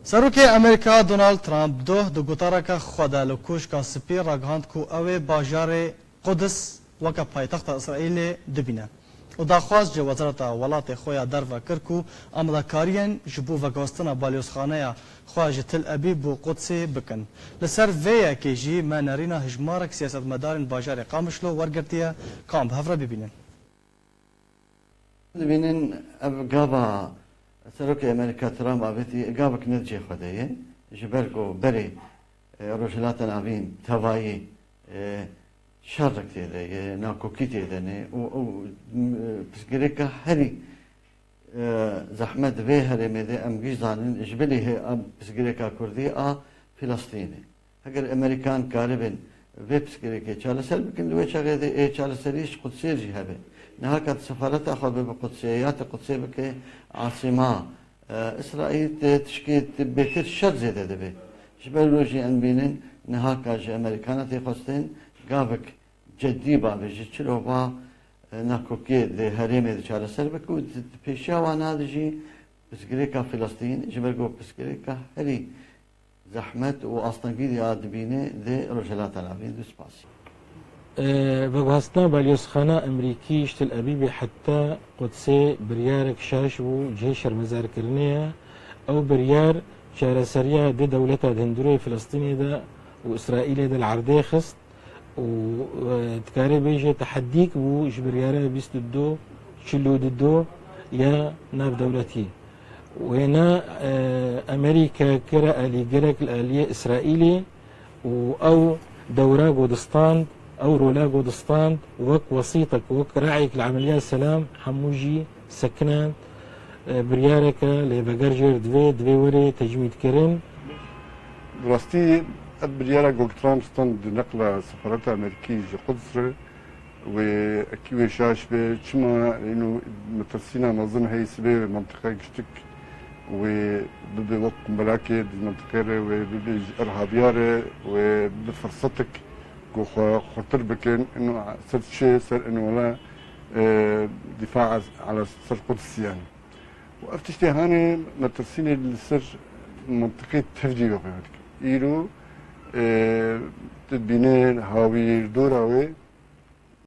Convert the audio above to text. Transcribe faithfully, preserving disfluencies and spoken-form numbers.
Serokê Amerîka Donald Trump doh di gotareke xwe de li Koşka Spî ragihand ku ew ê bajarê Qudis weke paytexta Îsraîlê dibîne û daxwaz ji Wezareta Welatê xwe ya Derve kir ku amadekariyên ji bo veguhestina balyozxaneya xwe ji Tel Ebîb bo Qudsê bikin. Li ser vê yekê jî me nerîna hijmarek siyasetmedarên bajarê Qamişlo wergirtiye, ka em bi hev re bibînin. Dibînin ev gava Serokê Amerîka Trump avêtî gavek ne di cihê xwe de ye. Ji ber ku berê e, Rojhilata Navîn tevayî e, şerek tê de ye, nakokî tê de ne û ew e, pirsgirêka herî e, zehmet vê herêmê de em giş zanin ji bilî hê em pirsgirêka Kurdî a Filistînê. Heger Amerîkan karibin vê pirsgirêkê çareser bikin, li wê çaxê de ê çareserî ji Qudsê jî hebe. Niha ka di sefareta xwe bibe Qudsê ya te Qudsê bike asîma e, Îsraîl, te tişkê te bêtir şer zêde dibe. Ji ber wê jî em bînin niha ka ji Amerîkana tê xwestin gavek cedî bavêje çilo va e, nakokiyê di herêmê de çareser bike û di, di pêşiya wana de jî pirsgirêka Filistîn, ji ber ku pirsgirêka herî zehmet û astengî ya dibîne di Rojhilata Navîn de. Spasî. Veguhestina balyozxana Amerîkî ji Tel Ebîbê heta Qudsê biryarek şaş bû, cihê şermezarkirinê ye. Ew biryar çareseriya di dewleta di hundirê Filistînê de û Îsraîlê de li erdê xist û e, dikare bêje tehedîk bû ji biryara bîst û du, çil û du ya navdewletî. Wêna e, Amerîka kire alîgirek li aliyê Îsraîlê û ew dewra ku distand, ew rola ku distand wek wesîtek, wek re'yek li emeliya selam hemû jî sekinand. E, biryareke lê veger jêr divê, divê were tecmîdkirin. Bi rastî ev biryara ku Trump stand di neqla sefareta Amerîkî ji Quds re wê ekî wê şaş be. Çima îno metirsîna mezin heye sibê wê mentiqa giştik wê bibe wek melakê di mentiqê re wê bibe ji irhabiya re wê bibe firsetek ku xwe xurtir bikin. Îno ser çi? Ser îno wela e, dîfa ala ser Quds yanî. Û ev tiştê hanê metirsînê li ser mentiqê tevcî ve peyda dike. Îro e, tu dibîne hawîrdora wê